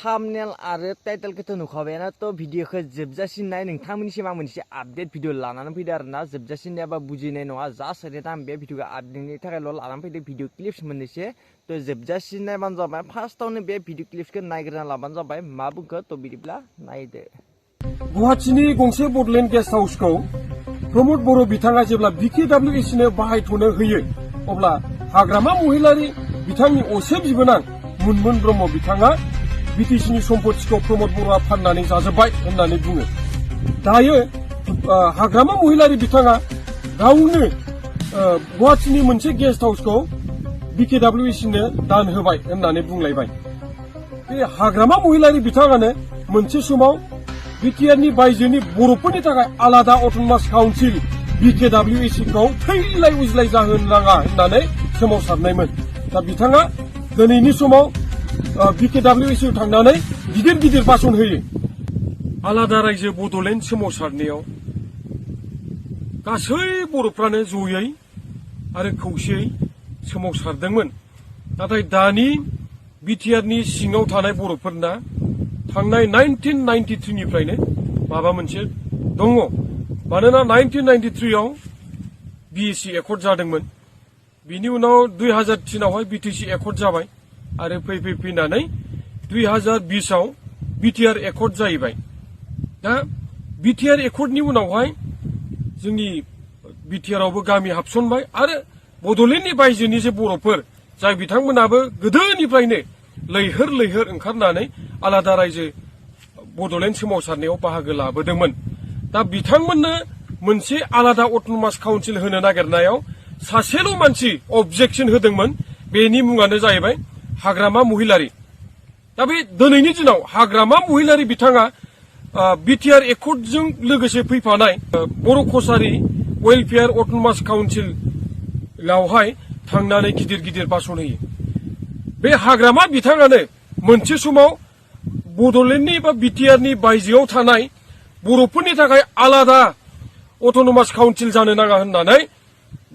Thumbnail आरो टाइटेलखौथ' नुखाबायानो थ' भिडिअखौ जोबजासिम नाय नोंथांमोननिसिम आं मोनसे आपडेट भिडिअ लानानै फैदों आरोना जोबजासिम नायाबा बुजिनाय नङा जास्ट ओरैनो आं बे भिडिअखौ आपडेटनि थाखायल' लानानै फैदों भिडिअ क्लिप्स मोननैसो थ' जोबजासिम नायबानो जाबाय फार्स्टआवनो बे भिडिअ क्लिप्सखौ नायग्रोना लाबानो जाबाय मा बुंखो थ' बिदिब्ला नायदो। गुवाहाटीनि गंसे बडलेण्ड गेस्ट हाउसखौ प्रमद बर' बिथाङा जेब्ला BKWSनो बाहायथ'नो होयो अब्ला हाग्रामा महिलारि बिथांनि असे बिबोनां मुनमुन ब्रह्म बिथाङा बिटिसिनि सम्पथिखौ प्रमद बर'आ फाननानै जाजोब्बाय होननानै बुङो। दायो हाग्रामा महिलारि बिथाङा गावनो गुवाहाटीनि मोनसे गेस्ट हाउसखौ BKWSनो दान होबाय होननानै बुंलायबाय। बे हाग्रामा महिलारि बिथाङानो मोनसे समाव बिटिआरनि बायजोनि बर'फोरनि थाखाय आलादा अट'नमास काउन्सिल BKWSखौ थैलाय उजलाय जाहोनो नाङा होननानै सोमावसारनायमोन। दा बिथाङा दिनैनि समाव BKWSआव थांनानै गिदिर गिदिर भाषण होयो। आलादा रायजो बडलेण्ड सोमावसारनायाव गासै बर'फ्रानो जयै आरो खौसेयै सोमावसारदोंमोन। नाथाय दानि बिटिआरनि सिङाव थानाय बर'फोरना थांनाय 1993 निफ्रायनो माबा मोनसे दङ। मानोना 1993 आव BSC एकर्ड जादोंमोन। बिनि उनाव 2003 आवहाय BTC एकर्ड जाबाय आरो फैनानै 2020 आव BTR एकर्ड जाहैबाय। दा BTR एकर्डनि उनावहाय जोंनि BTRआवबो गामि हाबसनबाय आरो बडलेण्डनि बायजोनि जे बर'फोर जाय बिथांमोनाबो गोदोनिफ्रायनो लैहोर लैहोर ओंखारनानै आलादा रायजो बडलेण्ड सोमावसारनायाव बाहागो लाबोदोंमोन। दा बिथांमोननो मोनसे आलादा अट'नमास काउन्सिल होनो नागिरनायाव सासेल' मानसि अबजेक्सन होदोंमोन। बेनि मुङानो जाहैबाय हाग्रामा महिलारि। दा बे दिनैनि दिनाव हाग्रामा महिलारि बिथाङा BTR एकर्डजों लोगोसे फैफानाय बर' कसारि वेलफेयार अट'नमास काउन्सिलावहाय थांनानै गिदिर गिदिर भाषण होयो। बे हाग्रामा बिथाङानो मोनसे समाव बडलेण्डनि बा BTRनि बायजोआव थानाय बर'फोरनि थाखाय आलादा अट'नमास काउन्सिल जानो नाङा होननानै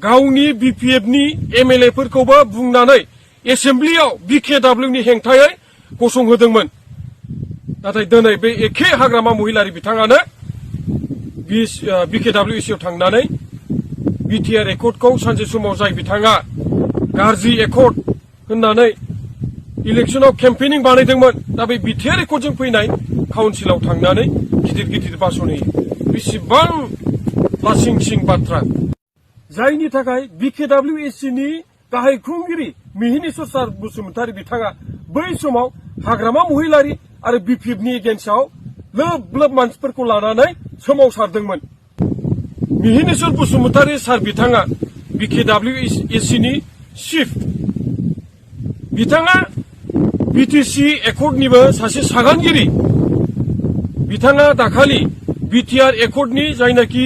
गावनि BPFनि MLAफोरखौबो बुंनानै एसेम्ब्लियाव BKWनि हेंथायै गसंहोदोंमोन। नाथाय दिनै बे एखे हाग्रामा महिलारि बिथाङानो BKWSआव थांनानै BTR एकर्डखौ सानसे समाव जाय बिथाङा गाज्रि एकर्ड होननानै इलेक्सनाव केम्पेनिं बानायदोंमोन दा बे BTR एकर्डजों फैनाय काउन्सिलाव थांनानै गिदिर गिदिर भाषण होयो। बेसेबां लासिं सिं बाथ्रा जायनि थाखाय BKWSनि गाहाय खुंगिरि मिहिनेश्वर सार बसुमतारी बिथाङा बै समाव हाग्रामा महिलारि आरो BPFनि एगेन्स्टआव लोब लोब मानसिफोरखौ लानानै सोमावसारदोंमोन। मिहिनेश्वर बसुमतारी सार बिथाङा BKWSनि चिफ। बिथाङा BTC एकर्डनिबो सासे सागानगिरि। बिथाङा दाखालि BTR एकर्डनि जायनाखि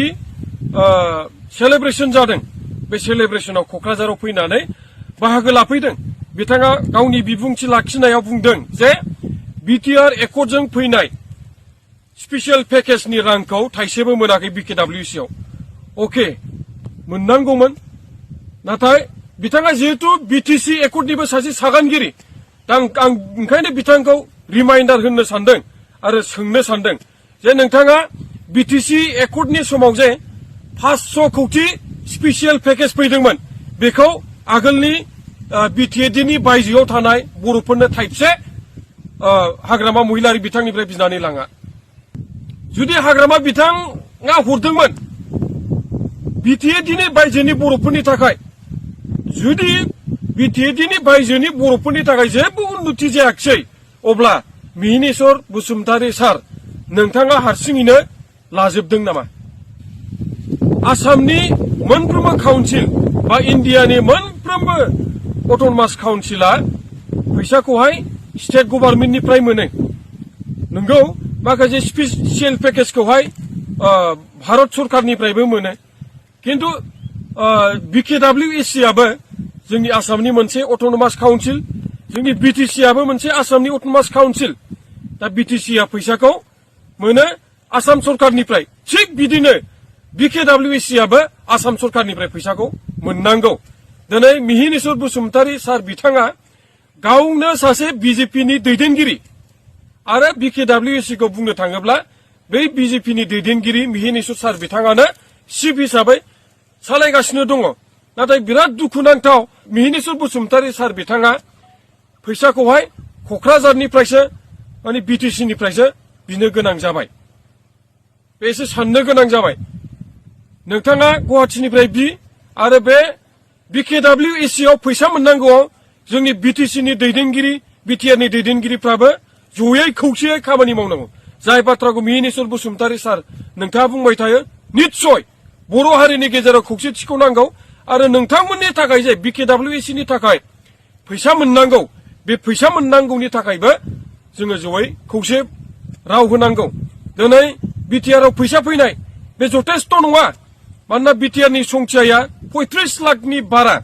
सेलेब्रेसन जादों बे सेलेब्रेसनाव क'क्राझाराव फैनानै बाहागो लाफैदों। बिथाङा गावनि बिबुंथि लाखिनायाव बुंदों जे BTR एकर्डजों फैनाय स्पेसियेल पेकेजनि रांखौ थाइसेबो मोनाखै BKWSआव। अके मोननांगौमोन। नाथाय बिथाङा जिहेतु BTC एकर्डनिबो सासे सागानगिरि दा आं ओंखायनो बिथांखौ रिमाइन्डार होनो सानदों आरो सोंनो सानदों जे नोंथाङा BTC एकर्डनि समाव जे 500 कौटि स्पेसियेल पेकेज फैदोंमोन बेखौ आगोलनि BTADनि बायजोआव थानाय बर'फोरनो थाइबसे हाग्रामा महिलारि बिथांनिफ्राय बिनानै लाङा। जुदि हाग्रामा बिथाङा हरदोंमोन BTADनि बायजोनि बर'फोरनि थाखाय, जुदि BTADनि बायजोनि बर'फोरनि थाखाय जेबो उन्नति जायाखिसै अब्ला मिहिनेश्वर बसुमतारी सार नोंथाङा हारसिङैनो लाजोबदों नामा? आसामनि मोनफ्रोमबो काउन्सिल बा इन्डियानि मोनफ्रोमबो अट'नमास काउन्सिला फैसाखौहाय स्टेट गभर्नमेन्टनिफ्राय मोनो। नंगौ माखासे स्पेसियेल पेकेजखौहाय भारत सरकारनिफ्रायबो मोनो। किन्तु BKWSआबो जोंनि आसामनि मोनसे अट'नमास काउन्सिल, जोंनि BTCआबो मोनसे आसामनि अट'नमास काउन्सिल। दा BTCआ फैसाखौ मोनो आसाम सरकारनिफ्राय। थिग बिदिनो BKWSआबो आसाम सरकारनिफ्राय फैसाखौ मोननांगौ। दिनै मिहिनेश्वर बसुमतारी सार बिथाङा गावनो सासे BJPनि दैदेनगिरि आरो BKWSC खौ बुंनो थाङोब्ला बै BJP नि दैदेनगिरि मिहिन इसर सार बिथाङानो चिफ हिसाबै सालायगासिनो दङ नाथाय बिराद दुखुनांथाव मिहिन इसर बसुमतारी सार बिथाङा फैसाखौहाय क'क्राझारनिफ्रायसो माने BTC निफ्रायसो बिनो गोनां जाबाय बे एसे साननो गोनां जाबाय नोंथाङा गुवाहाटीनिफ्राय आरो बे BKWSC आव फैसा मोननांगौआव जोंनि BTC नि दैदेनगिरि BTR नि दैदेनगिरिफ्राबो जयै खौसेयै खामानि मावनांगौ जाय बाथ्राखौ मिहिन इसर बसुमतारी सार नोंथाङा बुंबाय थायो निस्सय बर' हारिनि गेजेराव खौसेथिखौ नांगौ आरो नोंथांमोननि थाखाय जे BKWSC नि थाखाय फैसा मोननांगौ बे फैसा मोननांगौनि थाखायबो जोङो जयै खौसे राव होनांगौ दिनै BTR आव फैसा फैनाय बे जथेस्थ नङा मानोना BTR नि संख्याया 35 लाखनि बारा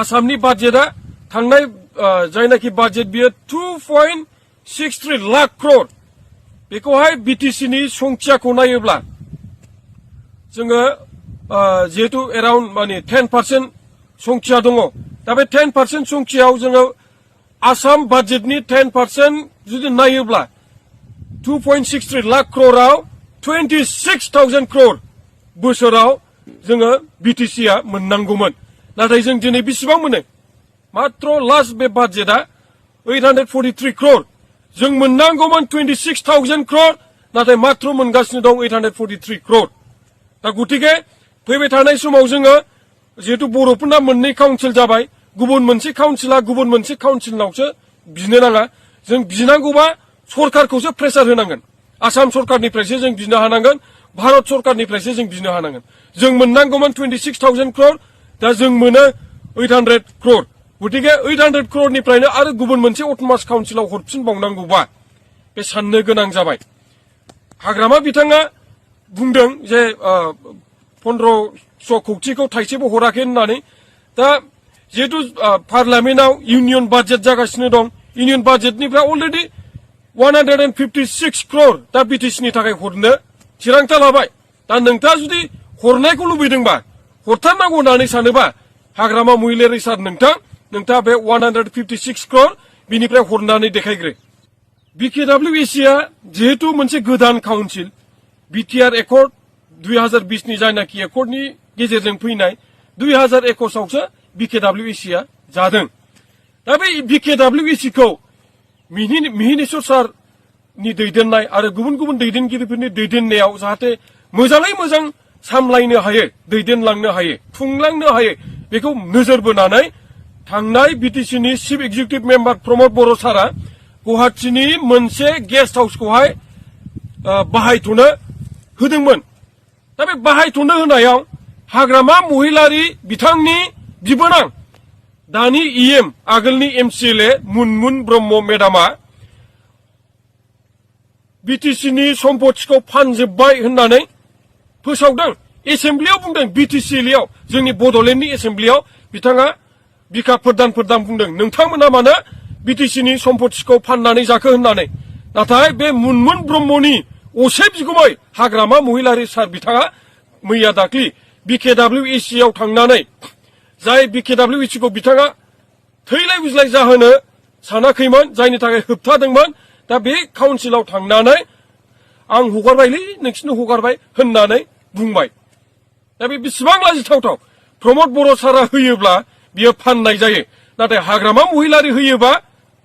आसामनि बाजेटआ थांनाय जायनाखि बाजेट बियो 2.63 लाख क्रर बेखौहाय BTC नि संख्याखौ नायोब्ला जोङो जिहेतु एराउन्ड माने 10% संख्या दङ दा बे 10% संख्यायाव जोङो आसाम बाजेटनि 10% जुदि नायोब्ला 2.63 लाख क्रराव 26,000 क्रर बोसोराव जोङो BTC आ मोननांगौमोन नाथाय जों दिनै बेसेबां मोनो मात्र लास्ट बे बाजेटआ 843 क्रर जों मोननांगौमोन 26,000 क्रर नाथाय मात्र मोनगासिनो दं 843 क्रर दा गतिके फैबाय थानाय समाव जोङो जिहेतु बर'फोरना मोननै काउन्सिल जाबाय गुबुन मोनसे काउन्सिला गुबुन मोनसे काउन्सिलनावसो बिनो नाङा जों बिनांगौबा सरकारखौसो प्रेसार होनांगोन आसाम सरकारनिफ्रायसो जों बिनो हानांगोन भारत सरकारनिफ्रायसो जों बिनो हानांगोन जों मोननांगौमोन 26,000 क्रर दा जों मोनो 800 क्रर गतिके 800 क्ररनिफ्रायनो आरो गुबुन मोनसे अट'नमास काउन्सिलाव हरफिनबावनांगौबा बे साननो गोनां जाबाय हाग्रामा बिथाङा बुंदों जे 1500 कौटिखौ थाइसेबो हराखै होननानै दा जिहेतु पार्लामेन्टआव इउनियन बाजेट जागासिनो दं इउनियन बाजेटनिफ्राय अलरेडि 156 क्रर दा BTC नि थाखाय हरनो थिरांथा लाबाय दा नोंथाङा जुदि हरनायखौ लुबैदोंबा हरथारनांगौ होननानै सानोबा हाग्रामा महिलारि सार नोंथाङा बे 156 क्रर बिनिफ्राय हरनानै देखायग्रो BKWSC आ जिहेतु मोनसे गोदान काउन्सिल BTR एकर्ड 2020 नि जायनाखि एकर्डनि गेजेरजों फैनाय 2021 आवसो BKWSC आ जादों दा बे BKWSC खौ मिहिन इसर सारनि दैदेननाय आरो गुबुन गुबुन दैदेनगिरिफोरनि दैदेननायाव जाहाथे मोजाङै मोजां सामलायनो हायो दैदेनलांनो हायो खुंलांनो हायो बेखौ नोजोर बोनानै थांनाय BTC नि चिफ एक्जिकिउटिभ मेम्बार प्रमद बर' सारा गुवाहाटीनि मोनसे गेस्ट हाउसखौहाय बाहायथ'नो होदोंमोन दा बे बाहायथ'नो होनायाव हाग्रामा महिलारि बिथांनि बिबोनां दानि EM आगोलनि MCLA मुनमुन ब्रह्म मेडामा BTC नि सम्पथिखौ फानजोब्बाय होननानै फोसावदों एसेम्ब्लियाव बुंदों BTC-याव जोंनि बड'लेण्डनि एसेम्ब्लियाव बिथाङा बिखा फोरदान बुंदों नोंथांमोना मानो BTC नि सम्पथिखौ फाननानै जाखो होननानै नाथाय बे मुनमुन ब्रह्मनि असे बिगुमै हाग्रामा महिलारि सार बिथाङा मैया दाख्लि BKWSC आव थांनानै जाय BKWSC खौ बिथाङा थैलाय बुज्लाय जाहोनो सानाखैमोन जायनि थाखाय होबथादोंमोन दा बे काउन्सिलाव थांनानै आं हगारबायलै नोंसिनो हगारबाय होननानै बुंबाय दा बे बेसेबां लाजिथावथाव प्रमद बर' सारा होयोब्ला बियो फाननाय जायो नाथाय हाग्रामा महिलारि होयोबा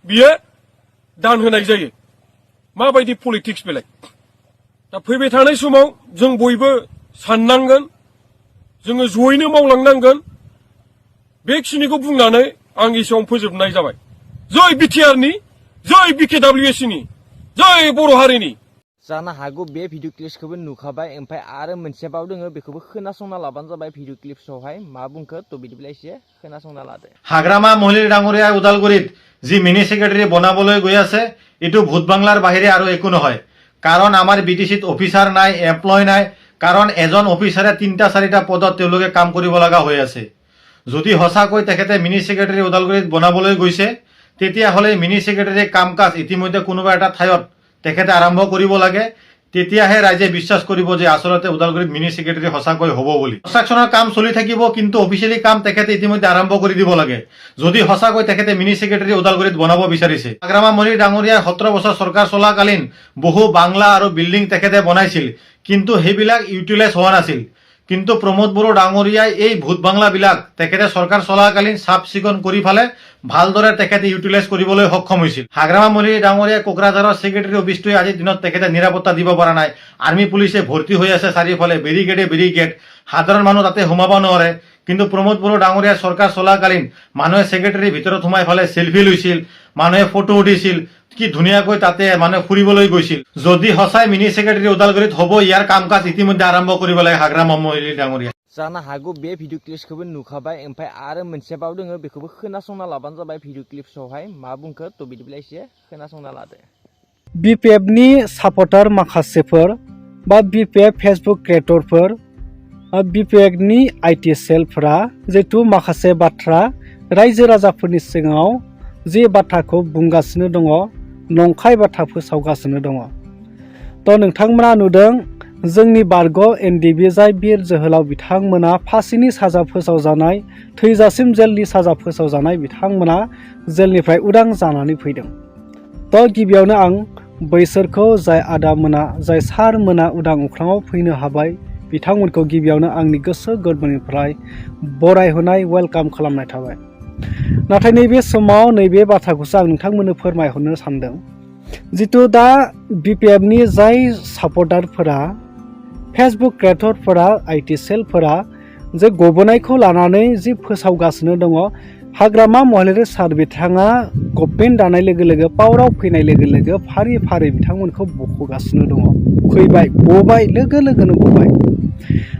बियो दान होनाय जायो माबायदि पलिटिक्स बेलाय दा फैबाय थानाय समाव जों बयबो साननांगोन जोङो जयैनो मावलांनांगोन बेखिनिखौ बुंनानै आं एसेयावनो फोजोबनाय जाबाय जय BTR नि जय BKWSC नि जय बर' हारिनि जानो हागौ बे भिडिअ क्लिप्सखौबो नुखाबाय ओमफ्राय आरो मोनसेबाव दोङो बेखौबो खोनासंना लाबानो जाबाय भिडिअ क्लिप्सआवहाय मा बुंखो थ' बिदिब्ला एसे खोनासंना लादो হাগ্ৰামা মহিলাৰী ডাঙৰীয়া ওদালগুৰিত যি মিনি সেক্ৰেটাৰী বনাবলৈ গৈ আছে এইটো ভূত বাংলাৰ বাহিৰে আৰু একো নহয় কাৰণ আমাৰ BTC-ত অফিচাৰ নাই এমপ্লয় নাই কাৰণ এজন অফিচাৰে 3-4টা পদত তেওঁলোকে কাম কৰিব লগা হৈ আছে যদি হসাকৈ তেখেতে মিনি সেক্ৰেটাৰী ওদালগুৰিত বনাবলৈ গৈছে তেতিয়াহ'লে মিনি সেক্ৰেটাৰী কাম কাজ ইতিমধ্যে কোনোবা এটা ঠাইত তেখেতে আৰম্ভ কৰিব লাগে তেতিয়াহে ৰাইজে বিশ্বাস কৰিব যে আচলতে ওদালগুৰিত মিনি সেক্ৰেটাৰী সঁচাকৈ হ'ব বুলি। কনষ্ট্ৰাকশ্যনৰ কাম চলি থাকিব, কিন্তু অফিচিয়েলি কাম তেখেতে ইতিমধ্যে আৰম্ভ কৰি দিব লাগে যদি সঁচাকৈ তেখেতে মিনি সেক্ৰেটাৰী ওদালগুৰিত বনাব বিচাৰিছে। হাগ্ৰামা মলি ডাঙৰীয়াই 17 বছৰ চৰকাৰ চলাকালীন বহু বাংলা আৰু বিল্ডিং তেখেতে বনাইছিল, কিন্তু সেইবিলাক ইউটিলাইজ হোৱা নাছিল। কিন্তু প্ৰমোদ বড়ো ডাঙৰীয়াই এই ভূত বাংলাবিলাক তেখেতে চৰকাৰ চলাকালীন চাফ চিকুণ কৰি ফালে ভালদৰে তেখেতে ইউটিলাইজ কৰিবলৈ সক্ষম হৈছিল। হাগ্ৰামা মলি ডাঙৰীয়াই কোকৰাঝাৰৰ ছেক্ৰেটাৰী অফিচটোৱে আজিৰ দিনত তেখেতে নিৰাপত্তা দিব পৰা নাই। আৰ্মি পুলিচে ভৰ্তি হৈ আছে চাৰিওফালে, বেৰিকেড, সাধাৰণ মানুহ তাতে সোমাব নোৱাৰে। কিন্তু প্ৰমোদ বড়ো ডাঙৰীয়াৰ চৰকাৰ চলাকালীন মানুহে ছেক্ৰেটাৰীৰ ভিতৰত সোমাই ফালে চেলফি লৈছিল, মানুহে ফটো উঠিছিল, কি ধুনীয়াকৈ তাতে মানুহে ফুৰিবলৈ গৈছিল। যদি সঁচাই মিনি সেক্ৰেটাৰী ওদালগুৰিত হ'ব, ইয়াৰ কাম কাজ ইতিমধ্যে আৰম্ভ কৰিব লাগে হাগ্ৰামা মলি ডাঙৰীয়া। जानो हागौ बे भिडिअ क्लिप्सखौबो नुखाबाय, ओमफ्राय आरो मोनसेबाव दङ, बेखौबो खोनासंना लाबानो जाबाय भिडिअ क्लिप्सआवहाय मा बुंखो। थ' बिदिब्ला एसे खोनासंना लादो। बिपिएफनि सापर्टार माखासेफोर बा बिपिएफ फेसबुक क्रिएटरफोर, बिपिएफनि आईटी सेलफोरा जितु माखासे बाथ्रा रायजो राजाफोरनि सिगाङाव जे बाथ्राखौ बुंगासिनो दङ, नंखाय बाथ्रा फोसावगासिनो दङ। थ' नोंथांमोना नुदों जोंनि बारग' एनडिबि जाय बिर जोहोलाव बिथांमोना फासिनि साजा फोसावजानाय, थैजासिम जेलनि साजा फोसावजानाय बिथांमोना जेलनिफ्राय उदां जानानै फैदों। थ' गिबियावनो आं बैसोरखौ जाय आदामोना, जाय सारमोना उदां अख्राङाव फैनो हाबाय, बिथांमोनखौ गिबियावनो आंनि गोसो गोरबोनिफ्राय बरायहोनाय, वेलकाम खालामनाय थाबाय। नाथाय नैबे समाव नैबे बाथ्राखौसो आं नोंथांमोननो फोरमायहरनो सानदों। जितु दा बिपिएफनि जाय सापर्टारफोरा, फेसबुक क्रिएटरफोरा, आईटी सेलफोरा जे गबोनायखौ लानानै जि फोसावगासिनो दङ, हाग्रामा महिलारि सार बिथाङा गभर्नमेन्ट दानाय लोगो लोगो, पावाराव फैनाय लोगो लोगो फारि फारि बिथांमोनखौ बख'गासिनो दङ। फैबाय, गबाय, लोगो लोगोनो गबाय।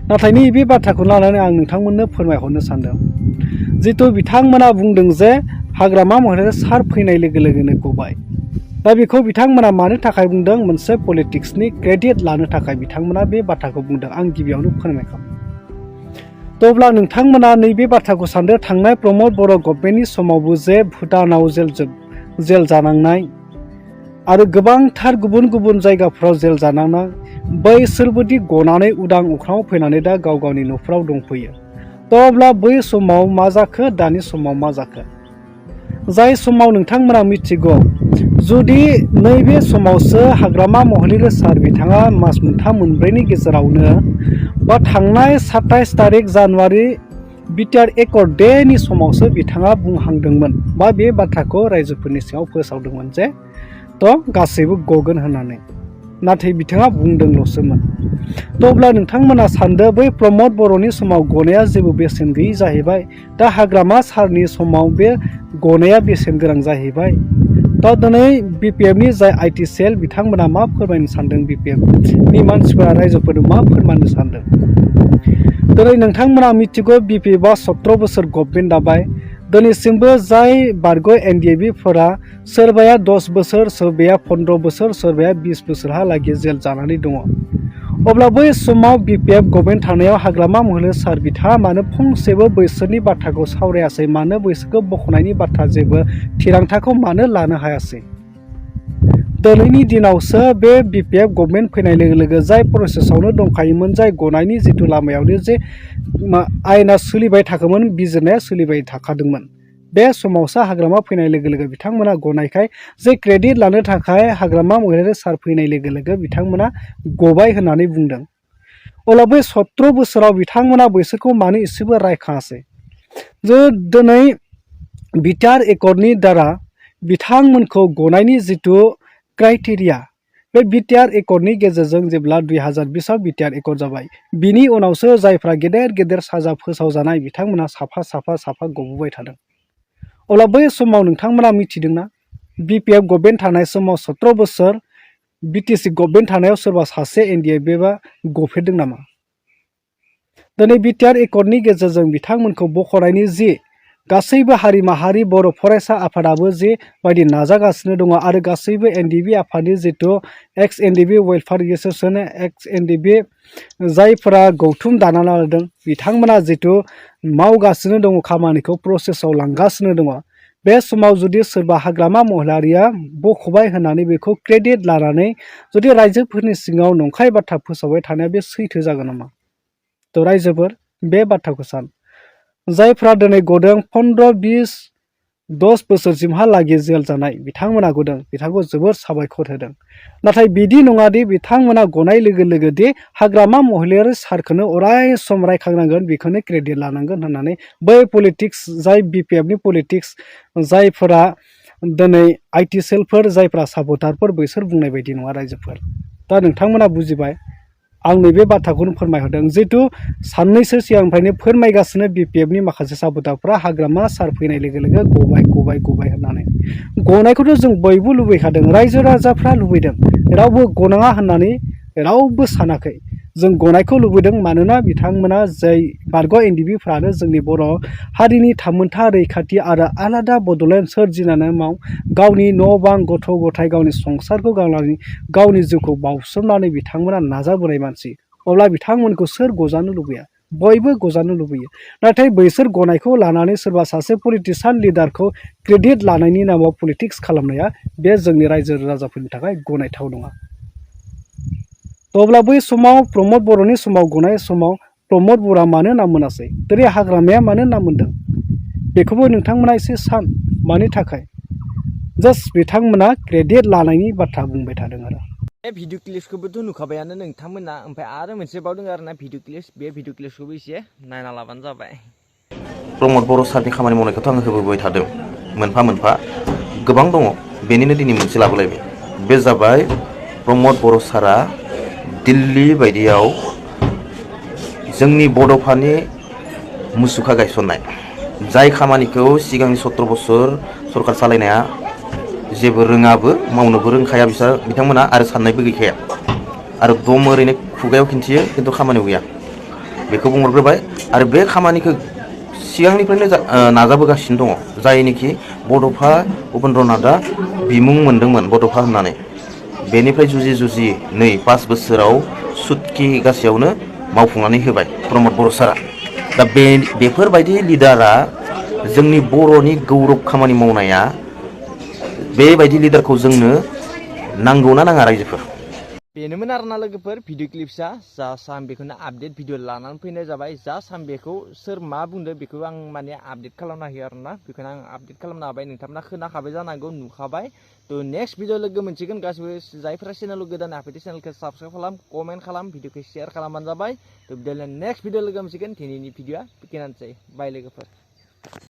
नाथाय नैबे बाथ्राखौ लानानै आं नोंथांमोननो फोरमायहरनो सानदों। जितु बिथांमोना बुंदों जे हाग्रामा महिलारि सार फैनाय लोगो लोगोनो गबाय। दा बेखौ बिथांमोना मानो थाखाय बुंदों? मोनसे पलिटिक्सनि क्रेडिट लानो थाखाय बिथांमोना बे बाथ्राखौ बुंदों। आं गिबियावनो फोरमायखाबाय। थ' अब्ला नोंथांमोना नैबे बाथ्राखौ सानदो, थांनाय प्रमोद बर' गभर्नमेन्टनि समावबो जे भुटानाव जेल जानांनाय आरो गोबांथार गुबुन गुबुन जायगाफ्राव जेल जानांनाय, बैसोरबोदि गनानै उदां अख्राङाव फैनानै दा गाव गावनि न'फ्राव दंफैयो। थ' अब्ला बै समाव मा जाखो, दानि समाव मा जाखो? जाय समाव नोंथांमोना मिथिगौ, जुदि नैबे समावसो हाग्रामा महिलारि सार बिथाङा मास मोनथाम मोनब्रैनि गेजेरावनो बा थांनाय 27 तारिख जानुवारि बिटिआर एकर्ड डेनि समावसो बिथाङा बुंहांदोंमोन बा बे बाथ्राखौ रायजोफोरनि सिङाव फोसावदोंमोन जे थ' गासैबो गगोन होननानै। नाथाय बिथाङा बुंदोंल'सोमोन। थ' अब्ला नोंथांमोना सानदो, बै प्रमोद बर'नि समाव गनाया जेबो बेसेन गैयै जाहैबाय, दा हाग्रामा सारनि समाव बे गनाया बेसेन गोनां जाहैबाय। दा दिनै बिपिएफनि जाय आईटी सेल बिथांमोना मा फोरमायनो सानदों, बिपिएफनि मानसिफोरा रायजोफोरनो मा फोरमायनो सानदों? दिनै नोंथांमोना मिथिगौ, बिपिएफआ 17 बोसोर गभर्नमेन्ट दाबाय। दिनैसिमबो जाय बारग' एनडिएबिफोरा सोरबाया 10 बोसोर, सोरबाया 15 बोसोर, सोरबाया 20 बोसोरहालागै जेल जानानै दङ। अब्ला बै समाव बिपिएफ गभर्नमेन्ट थानायाव हाग्रामा महिलारि सार बिथाङा मानो फंसेबो बैसोरनि बाथ्राखौ सावरायासै? मानो बैसोरखौ बख'नायनि बाथ्रा जेबो थिरांथाखौ मानो लानो हायासै? दिनैनि दिनावसो बे बिपिएफ गभर्नमेन्ट फैनाय लोगो लोगो जाय प्रसेसआवनो दंखायोमोन, जाय गनायनि जिथु लामायावनो जे आयेना सोलिबाय थाखोमोन, बिजिरनाया सोलिबाय थाखादोंमोन, बे समावसो हाग्रामा फैनाय लोगो लोगो बिथांमोना गनायखाय जे क्रेडिट लानो थाखाय हाग्रामा महिलारि सार फैनाय लोगो लोगो बिथांमोना गबाय होननानै बुंदों। अब्ला बै 17 बोसोराव बिथांमोना बैसोरखौ मानो एसेबो रायखाङासै? जे दिनै बिटिआर एकर्डनि दारा बिथांमोनखौ गनायनि जिथु क्राइटेरिया, बे बिटिआर एकर्डनि गेजेरजों जेब्ला 2020आव बिटिआर एकर्ड जाबाय, बिनि उनावसो जायफ्रा गेदेर गेदेर साजा फोसावजानाय बिथांमोना साफा गबोबाय थादों। अब्ला बै समाव नोंथांमोना मिथिदोंना, बिपिएफ गभर्नमेन्ट थानाय समाव 17 बोसोर बिटिसि गभर्नमेन्ट थानायाव सोरबा सासे एनडिएफबा गफेरदों नामा? दिनै बिटिआर एकर्डनि गेजेरजों बिथांमोनखौ बख'नायनि जि गासैबो हारि माहारि बर' फरायसा आफादाबो जे बायदि नाजागासिनो दङ, आरो गासैबो एनडिबि आफादनि जिथु एक्स एनडिबि वेलफेयार एसोसिएशन, एक्स एनडिबि जायफोरा गौथुम दानानै लादों, बिथांमोना जिथु मावगासिनो दङ खामानिखौ, प्रसेसआव लांगासिनो दङ, बे समाव जुदि सोरबा हाग्रामा महिलारिया बखबाय होननानै बेखौ क्रेडिट लानानै जुदि रायजोफोरनि सिङाव नंखाय बाथ्रा फोसावबाय थानाया बे सैथो जागोन नामा? थ' रायजोफोर बे बाथ्राखौ सान जायफ्रा दिनै गदों 15-20-10 बोसोरसिमहालागै जेल जानाय बिथांमोना गदों बिथांखौ जोबोर साबायखर होदों। नाथाय बिदि नङादि बिथांमोना गनाय लोगो लोगो दि हाग्रामा महिलारि सारखौनो अराय सम रायखांनांगोन बेखौनो क्रेडिट लानांगोन होननानै बै पलिटिक्स जाय बिपिएफनि पलिटिक्स जायफोरा दिनै आइटि सेलफोर जायफ्रा साबटारफोर बैसोर बुंनाय बायदि नङा रायजोफोर। दा नोंथांमोना बुजिबाय आं नैबे बाथ्राखौनो फोरमायहरदों जिहेतु साननैसो सिगांनिफ्रायनो फोरमायगासिनो बिपिएफनि माखासे साबटारफ्रा हाग्रामा सार फैनाय लोगो लोगो गबाय होननानै गनायखौथ' जों बयबो लुबैखादों रायजो राजाफ्रा लुबैदों रावबो गनाङा होननानै रावबो सानाखै जों गनायखौ लुबैदों मानोना बिथांमोना जाय बारग' एनडिबिफ्रानो जोंनि बर' हारिनि थामोनथा रैखाथि आरो आलादा बड'लेण्ड सोरजिनानै गावनि न' बां गथ' गथाय गावनि संसारखौ गारनानै गावनि जिउखौ बावसोमनानै बिथांमोना नाजाबोनाय मानसि अब्ला बिथांमोनखौ सोर गजानो लुबैया बयबो गजानो लुबैयो। नाथाय बैसोर गनायखौ लानानै सोरबा सासे पलिटिसियान लिडारखौ क्रेडिट लानायनि नामाव पलिटिक्स खालामनाया बे जोंनि रायजो राजाफोरनि थाखाय गनायथाव नङा। अब्ला बै समाव प्रमद बर'नि समाव गनाय समाव प्रमद बर'आ मानो नाम मोनासै दिनै हाग्रामाया मानो नाम मोनदों बेखौबो नोंथांमोना एसे सान मानि थाखाय जास्ट बिथांमोना क्रेडिट लानायनि बाथ्रा बुंबाय थादों आरो। बे भिडिअ क्लिप्सखौबोथ' नुखाबायानो नोंथांमोना ओमफ्राय आरो मोनसे बावदों आरोना भिडिअ क्लिप्स बे भिडिअ क्लिप्सखौबो एसे नायना लाबानो जाबाय। प्रमद बर' सारनि खामानि मावनायखौथ' आङो होबोबाय थादों मोनफा मोनफा गोबां दङ बेनिनो दिनै मोनसे लाबोलायबाय बे जाबाय प्रमद बर' सारा दिल्ली बायदियाव जोंनि बड'फानि मुसुखा गायसननाय जाय खामानिखौ सिगांनि 17 बोसोर सरकार सालायनाया जेबो रोङाबो मावनोबो रोंखाया बिथांमोना आरो साननायबो गैखाया आरो दम ओरैनो खुगायाव खिन्थियो खिन्थु खामानियाव गैया बेखौ बुंहरग्रोबाय आरो बे खामानिखौ सिगांनिफ्रायनो नाजाबोगासिनो दङ जायनिखि बड'फा उपेन्द्र नाथआ बिमुं मोन्दोंमोन बड'फा होननानै बेनिफ्राय जुजि नै 5 बोसोराव सुटकि गासैयावनो मावफुंनानै होबाय प्रमद बर' सारा। दा बेफोरबायदि लिडारा जोंनि बर'नि गौरब खामानि मावनाया बेबायदि लिडारखौ जोंनो नांगौना नाङा रायजोफोर? बेनोमोन आरोना लोगोफोर भिडिअ क्लिप्सआ जा साम बेखौनो आपडेट भिडिअ लानानै फैनाय जाबाय जा साम बेखौ सोर मा बुंदों बेखौ आं माने आपडेट खालामना होयो आरोना बेखौनो आं आपडेट खालामना होबाय नोंथांमोना खोनाखाबाय जानांगौ नुखाबाय। थ' नेक्स्ट भिडिअ लोगो मोनसिगोन गासिबो जायफोरा चेनेलाव गोदान हाफैदो चेनेलखौ साबस्क्राइब खालाम कमेन्ट खालाम भिडिअखौ शेयार खालामबानो जाबाय। थ' बिदिनो नेक्स्ट भिडिअ लोगो मोनसिगोन दिनैनि भिडिअआ बेखिनियानोसै बाय लोगोफोर।